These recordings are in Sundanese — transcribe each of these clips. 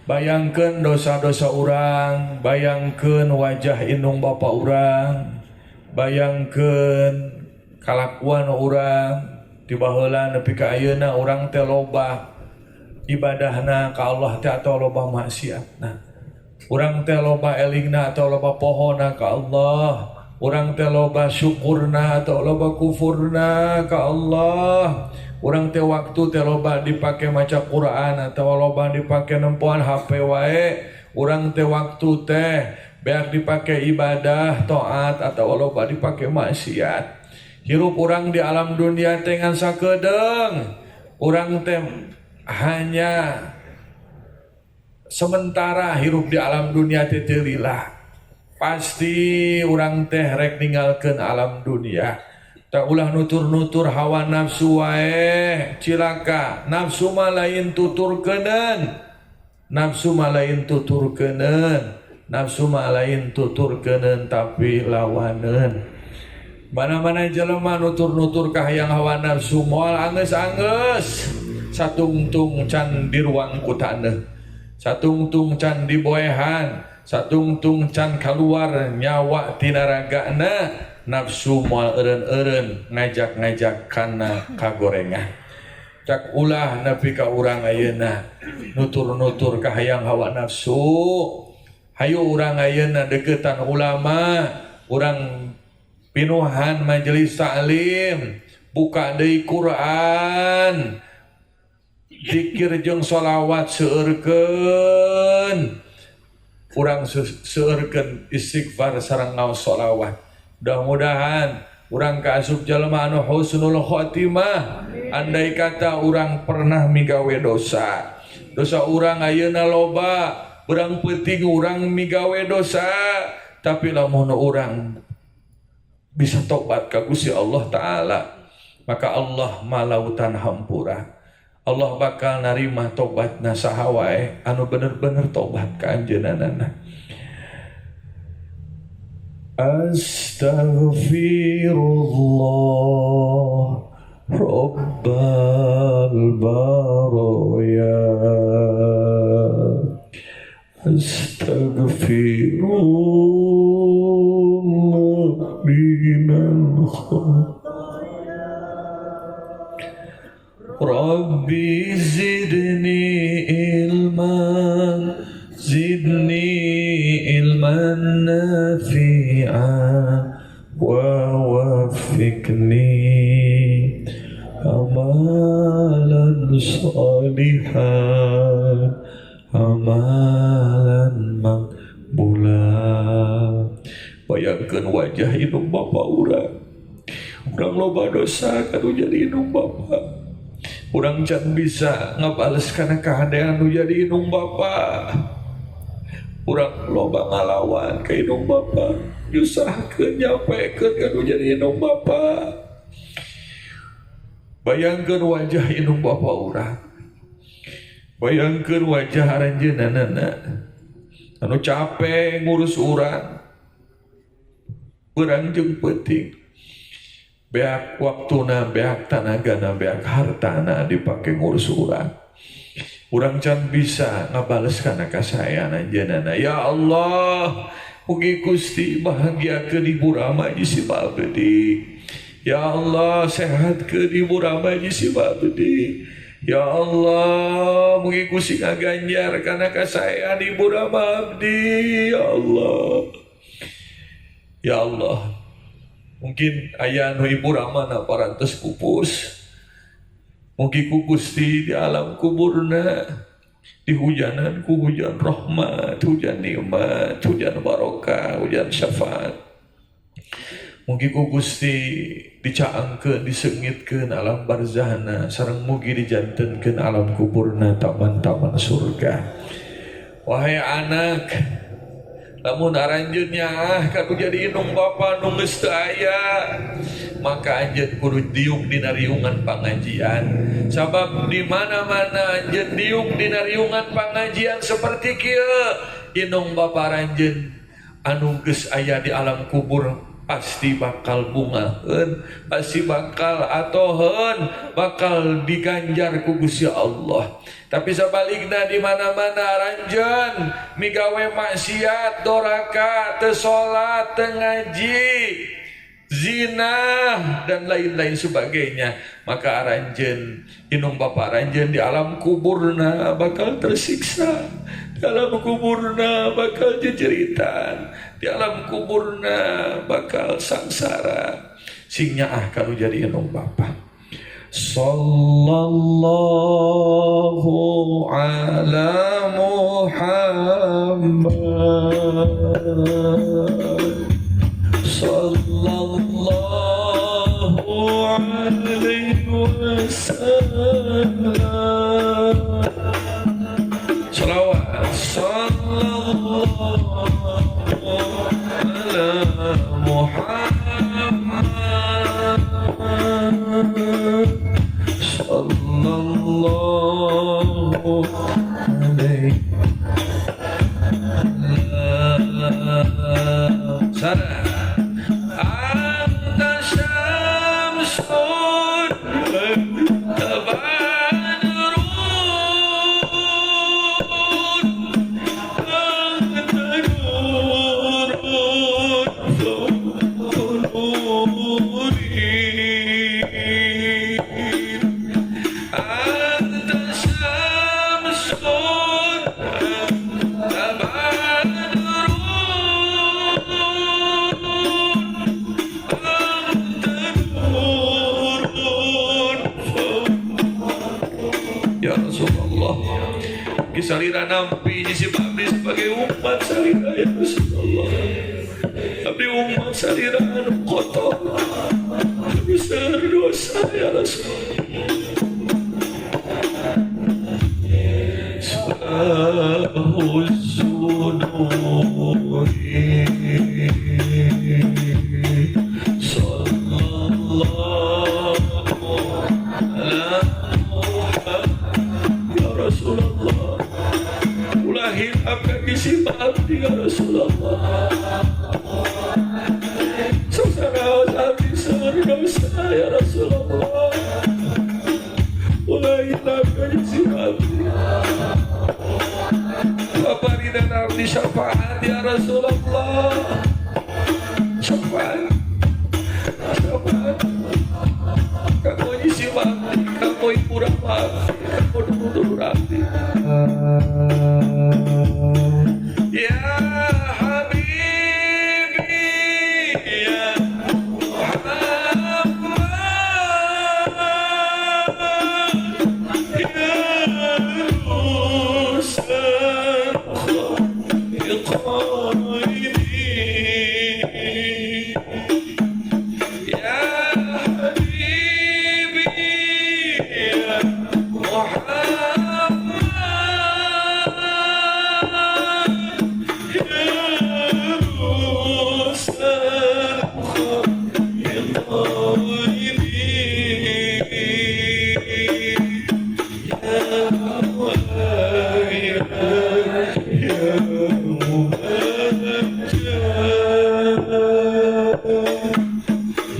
Bayangkan dosa-dosa urang, bayangkan wajah indung bapa urang, bayangkan kalakuan urang di baheula nepi ka ayeuna. Urang teh loba ibadahna ka Allah teh atau loba maksiatna? Urang teh loba elingna atau loba pohona ka Allah? Urang teh loba syukurna atau loba kufurna ka Allah? Urang teh waktu teh loba dipake maca Quran atau loba dipake nempoan HP wae? Urang teh waktu teh beak dipake ibadah taat atau loba dipake maksiat? Hirup urang di alam dunia teh ngan sakedeung. Urang teh hanya sementara hirup di alam dunia teh, teu lila. Pasti urang teh rek ninggalkeun alam dunia. Tak ulah nutur-nutur hawa nafsu wae, cilaka. Nafsu mah lain tuturkeuneun, nafsu mah lain tuturkeuneun, nafsu mah lain tuturkeuneun, tapi lawaneun. Mana-mana jelema nutur-nutur kahayang hawa nafsu moal anggeus-anggeus. Satungtung can diruang ku taneuh, satungtung can diboehan, satungtung can kaluar nyawa tina ragana, nafsu moal eureun-eureun ngajak-ngajak kana kagorengan. Cak ulah nepi ka urang ayeuna nutur-nutur kahayang hawa nafsu. Hayu urang ayeuna deketan ulama, urang pinuhan majelis taklim, buka deui Quran, zikir jeung sholawat seueurkeun. Urang seueurkeun istighfar sareng ngaos sholawat. Mudah-mudahan urang kaasup jalma anu husnul khotimah. Andai kata urang pernah migawe dosa, dosa urang ayeuna loba, berang peuting urang migawe dosa, tapi lamun urang bisa tobat ka Gusti Allah Ta'ala, maka Allah malautan hampura. Allah bakal narima tobatna saha wae anu bener-bener tobat ka anjeunna. Astaghfirullah Rabbal baraya, astaghfirullah minal khataya, Rabbi zidni ilman, zidni ilman nafi'a, wa waffiqni amalan salihan, amalan maqbula. Bayangkan wajah indung bapa urang. Urang loba dosa kanu jadi indung bapa. Urang can bisa ngabales kana kahadean nu jadi indung bapa. Urang loba ngalawan ka indung bapa, nyusahkeun, nyapekeun ka nu jadi indung bapa. Bayangkeun wajah indung bapa urang. Bayangkeun wajah aranjeunna anu capek ngurus urang beurang jeung peuting, beak waktuna, beak tanagana, beak hartana dipake ngurus urang. Urang can bisa ngabales kana kasaean anjeunna. Ya Allah, mugi Gusti bahagiakeun ibu rama jeung si abdi. Ya Allah, sehatkeun ibu rama jeung si abdi. Ya Allah, mugi Gusti ngaganjar kana kasaean ibu rama abdi. Ya Allah, ya Allah. Mungkin aya anu ibu ramana parantos pupus. Mugi ku Gusti di alam kuburna dihujanan ku hujan rahmat, hujan nikmat, hujan barokah, hujan syafaat. Mugi ku Gusti dicaangkeun, disengitkeun alam barzahna, sareng mugi dijantenkeun alam kuburna taman-taman surga. Wahai anak, lamun aranjeun nyaah ka jadi indung bapa nu geus teu aya, maka anjeun kudu diuk dina riungan pangajian. Sabab di mana-mana anjeun diuk dina riungan pangajian seperti kieu, indung bapa aranjeun anu geus aya di alam kubur. Pasti bakal bungaheun, pasti bakal atoheun, bakal diganjar ku Gusti Allah. Tapi sabalikna di mana-mana aranjeun migawe maksiat, doraka, teu salat, teu ngaji, zina dan lain-lain sebagainya, maka aranjeun indung bapa aranjeun di alam kuburna bakal tersiksa, di alam kuburna bakal jejeritan, di alam kuburna bakal sangsara. Sing nyaah kanu jadi indung bapa. Sallallahu ala Muhammad, sallallahu alaihi wasallam. Salawat sallallahu ala Muhammad, sallallahu alaihi wasallam. Anta syamsun badrun, anta nurun fawqa nuri, anta syamsun anta badrun, anta nurun. Ya Rasulullah, kisalira nampi si abdi sebagai umat salira ya Rasulullah. Abdi umat salira anu kotor, anu seueur dosa ya Rasulullah. Suduri sallallahu ala Muhammad. Ya Rasulullah, ulah hilap kaki si abdi ya Rasulullah. Sangsara abdi seueur dosa ya Rasulullah. Ulah hilap kaki si abdi. Bapak dan abdi syafaat ya Rasulullah. Syafaat, syafaat. Kamu isi abdi, kamu ibu abdi, kamu dulur abdi. Ya Habibi ya Muhammad, ya Rusal khaliqaini, ya Habibi ya Muhammad, ya Rusal khaliqaini, ya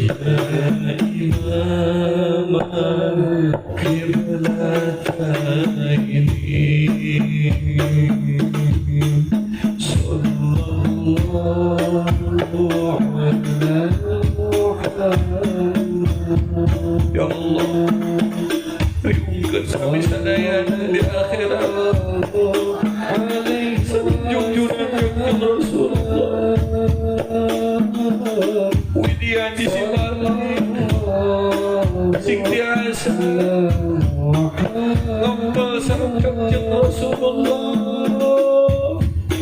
Ya Imam al-Qiblataini, sallallahu ala Muhammad. Ya Allah, riungkeun sami sadayana di akhirat sanjung-jungan Kangjeng Rasulullah. Widian di sibalik sing tiasa ngempel sareng Kangjeng Rasulullah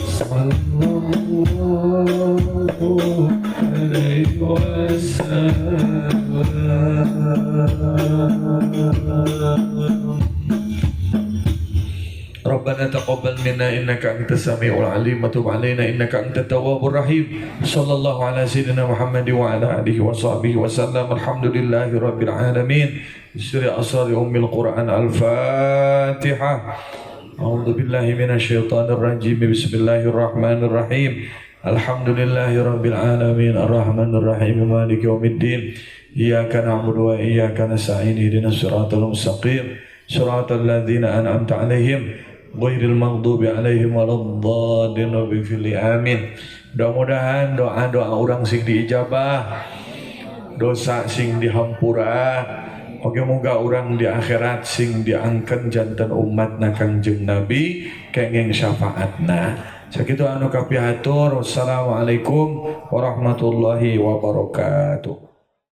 sallallahu alaihi wasallam. Rabbana taqabbal minna innaka antas samiul alim wa tub alaina innaka antat tawwabur rahim. Sallallahu ala sayyidina Muhammad wa ala alihi wa sahbihi wa sallam. Alhamdulillahi rabbil alamin. Suri asari ummil Quran. Al-Fatihah. A'udzu billahi minasyaitonir rajim. Bismillahirrahmanirrahim. Alhamdulillahirabbil alamin arrahmanir rahim maliki yaumiddin. Iyyaka na'budu wa iyyaka nasta'in ihdinas siratal mustaqim siratal ladzina an'amta 'alaihim ghairil maghdubi 'alaihim waladdallin. Waghfirli amin. Mudah-mudahan doa-doa urang sing diijabah, dosa sing dihampura. Oke, moga urang di akhirat sing diangken janten umatna Kangjeng Nabi kenging syafaatna. Sakitu anu kapihatur. Wassalamualaikum warahmatullahi wabarakatuh.